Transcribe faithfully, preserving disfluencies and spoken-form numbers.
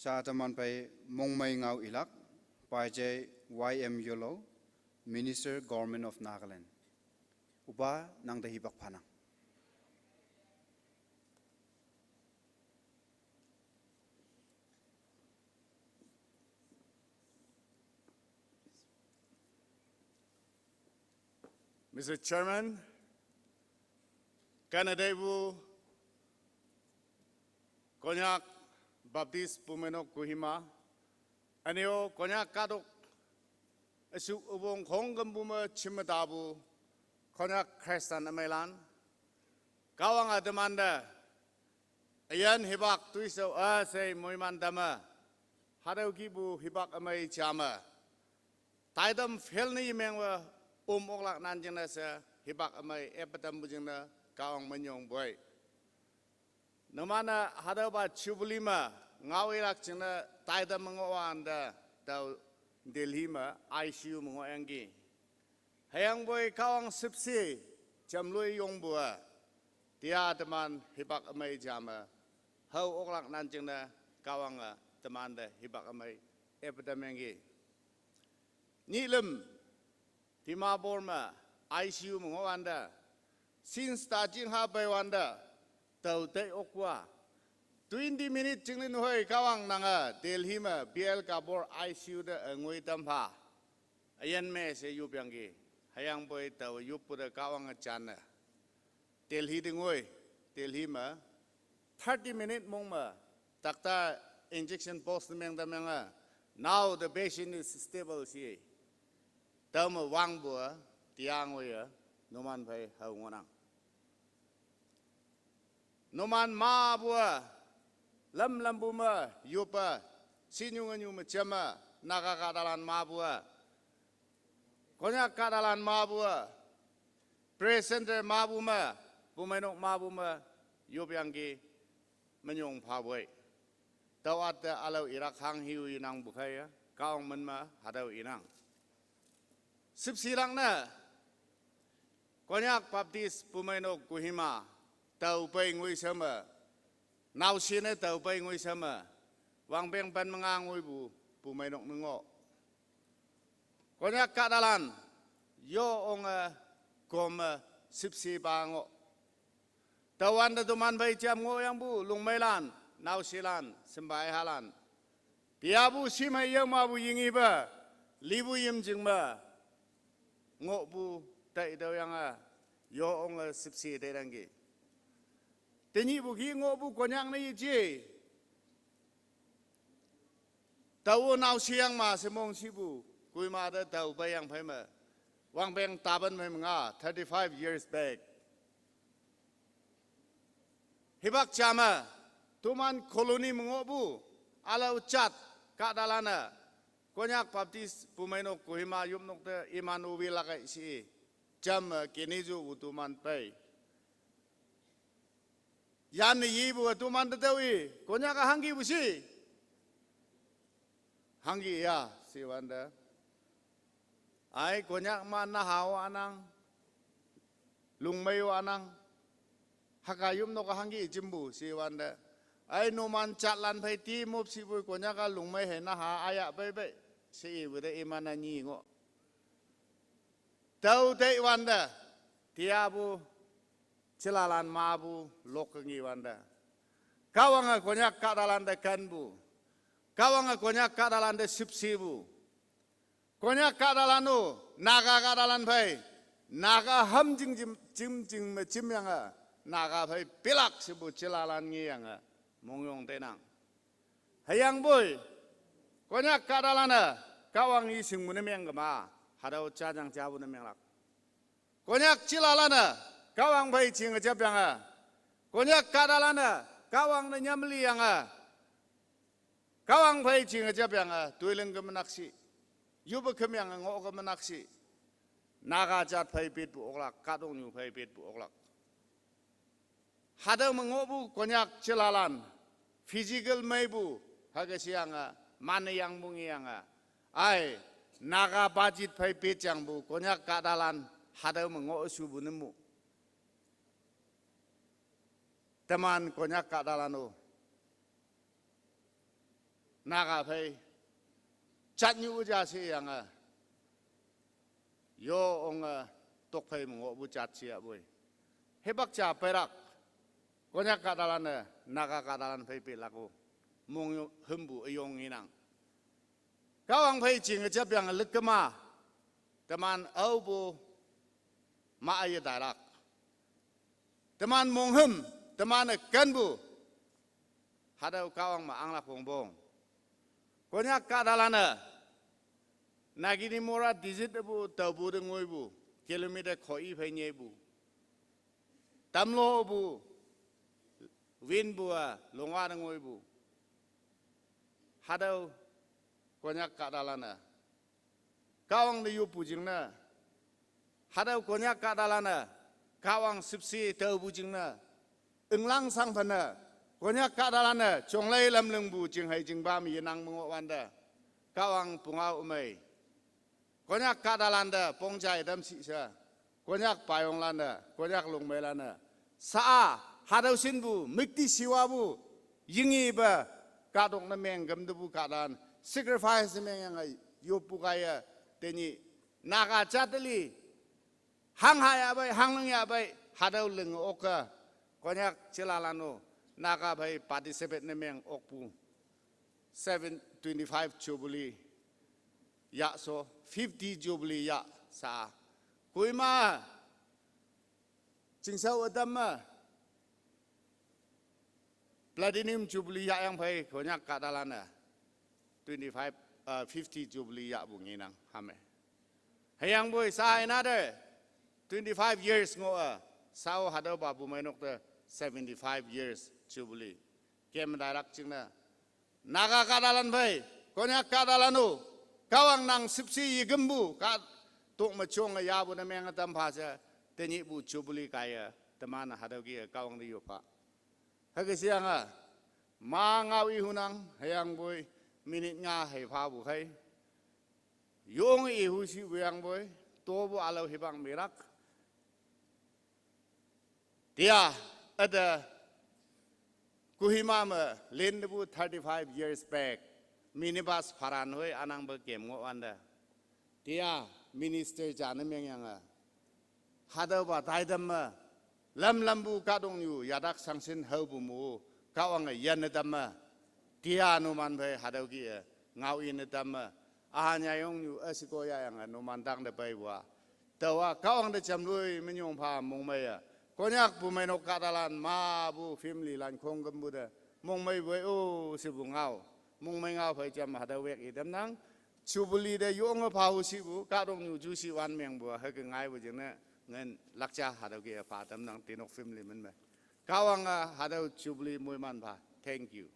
Sa teman phei mongmei ngao ilak, Paiche Y M Yolo, Minister, Government of Nagaland. Upa nang te hipak phanang. Mister Chairman, kanadei bu Konyak Baptist Bumenok Kohima, aneo Konyak kadok asuk ubong khong gambu ma chimatabu Konyak Christian amailan, kawang adamanda, ayan hibak tuiso a sei moiman dama, hadau kibu hibak amai chama. Taidam fel ni mengwa um oklak nan jingna sa hibak amai epatam bu jingna kawang manyong boy. Namana hadau ba chubulima ngau ilak jingna taidam mango anda tau Delhi ma I C U mango enggi. Hayang boy kawang sipsi jamlui yong bua. Tia teman hibak amai jama. Hau oklak nan jingna kawang a teman da hibak amai epatam enggi. Nilem Dimapur ma I C U mango wanda. Since ta jing ha bai wanda. Tau tai okwa. Twenty minute jingni nuhoi kawang nanga Delhi ma B L Kapoor I C U da ngui tampha. Ayan me se yup yanggi. Hayang boy tau yup puda kawang a chana. Delhi dingoi, Delhi ma, thirty minute mong ma, takta injection post meng da menga. Now the patient is stable si. Tau ma wang bua, tiang oya, numan phai hau ngonang. Numan ma bua, lam lam bu ma, yupa, sinyu nganyu ma chama, naga kadalan ma bua. Konyak kadalan ma bua, presenter ma bu ma, bumainok ma bu ma, yup yanggi manyong pha boi. Tau ate alau irak hang hiu inang bukhaya, kaong man ma hadau inang. Sipsi lang na, Konyak Baptist bumainok Kohima, tau pai ngui sama, nau sine tau pai ngui sama, wang beng pan mengang ngui bu, bumainok mengo. Konyak kadalan, yo onga goma sipsi bango. Tawan da tuman bai jam ngo yang bu, lungmailan, nausilan, sembai halan. Pia bu simai yang ma bu yingi ba, libu yim jing ba. Ngo bu tai dau yang a, yo onga sipsi dai danggi. Tenyi bu gi ngo bu Konyak na yi ji. Tau nau siang ma semong sibu, kui ma da tau bayang phai ma, wang beng taban phai ma nga, thirty-five years back. Hibak chama, tuman colony mengo bu, alau chat, kadalana, Konyak Baptist, bumainok Kohima yupnok te iman uwi lakai si, jam, eh, kini ju bu tuman pai. Yan ni yi bu tuman te tau i, Konyak a hanggi bu si. Hanggi ya, si wanda. Ai Konyak ma na hao anang, lungmai o anang, haka yupnok a hanggi jimbu, si wanda. Ai numan chatlan phai ti mop si bu Konyak a lungmai hai na ha aya bai bai, si i bu de imana nyi ngo. Tau tei wanda, tia bu, chilalan ma bu, lok ngi wanda. Kawang a Konyak kadalan da kan bu. Kawang a Konyak kadalan da sipsi bu. Konyak kadalan u, Naga kadalan phai. Naga ham jing jim, jim jing me jim yang a. Naga phai pilak si bu chilalan ngi yang a. Mongyong tenang. Hayang boi, Konyak kadalana, kawang i sing mune meng gama, hadau chajang chabu ne menglak. Konyak chilalana, kawang bai ching ajap yang a. Konyak kadalana, kawang ne nyamli yang a. Kawang bai ching ajap yang a, tuiling ke menaksi. Yuba kem yang ngo ke menaksi. Naga jat bai bit bu oklak, kadong nyu bai bit bu oklak. Hadau mengo bu Konyak chilalan, physical mai bu, haga siang a, mana yang bu ngi yang a. Ai, Naga bajit phai pechang bu, Konyak kadalan, hadau mengo su bu nemu. Teman Konyak kadalan o. Naga phei jatnyu ja sheyange, yo onge, tokphei me ngohpu jat she-a poi. Hipak ja peilak, Konyak kahtalan-e Naga kahtalan phei peilak-o, monghümpu üyong ngenang. Kahwang phei jing üjapyange lükkema, teman aopu ma üye tailak. Teman monghüm, teman-e kenpu, hatüo Kahwang me anglak wongpong. Konyak kahtalan-e Naginimora district pu taopu te ngoipu, kilometer khoi phei nyepu. Tamlo pu, winpu-a longwa te ngoipu. Hatüo Konyak kahtalan-e Kahwang te yoppu jingne, hatüo Konyak kahtalan-e Kahwang shüpshe taopu jingne, inglang shangphane, Konyak kahtalan-e jonglei lamlingpu jinghei jingpa me yenang me ngohwante, Kahwang pungao ümei, Konyak kahtalan te pongjai tam shi she, Konyak payonglan-e, Konyak longmeilan-e, sa-a, hatüo shinpu müktishiwapu, yingepe, kahtok ne meng kümtepu kahtalan, sacrifice ne mengyange yoppu kaiye, tenyih Naga jat te li, hangha yahpei, hangling yahpei, hatüo ling okke, Konyak jilalan-o, Naga phei participate ne meng okpu seven, twenty-five jubilee yah sho, fifty jubilee yah sha. Kohima, Chingshao ütam me platinum jubilee yahyang phei Konyak kahtalan-e twenty-five, uh, fifty jubilee yahpu ngenang hame. Hüyangpoi sa another twenty-five years ngoh-a, sao hatüopa bumeinok te seventy-five years jubilee kem tailak jingne, Naga kahtalan phei, Konyak kahtalan-o, Kahwang nang shüpshe yekümpu kahtok me jonge yahpu ne menge tam pha she, tenyihpu jubilee kaiye teman hatüo kih-e Kahwang te yop pha. Hüke sheyange, ma ngao ihunang, hüyangpoi minute nga hei phapu khei, yong ihu shipu yangpoi, topu ülao hipak melak. Tia, üte, Kohima me lintepu thirty-five years back, minibus pharan hoi ünangpe kem ngohwante, tia, minister ja ne mengyange, hatüopa taitam me, lamlampu kahtoknyu yatak shangshin haopu mu, Kahwange yanne tam me, tia numan phei hatüo kih-e, ngao ine tam me, ühanyayongnyu üsheko yahyange numan tangte peipu-a, taowa Kahwang te jamloi minyong pha mongmei-e, Konyak bumeinok kahtalan mapu family lan khongkümpu te, mongmei poi-o shepu ngao, mongmei ngao phei jam hatüo wek itamnang. Jubilee te yonge phahu shipu kahtoknyu ju shiwan mengpu-a hüke ngaipu jingne, ngen lak ja hatüo kih-e pha tamnang tinok family min me. Kahwange hatüo jubilee moiman pha. Thank you.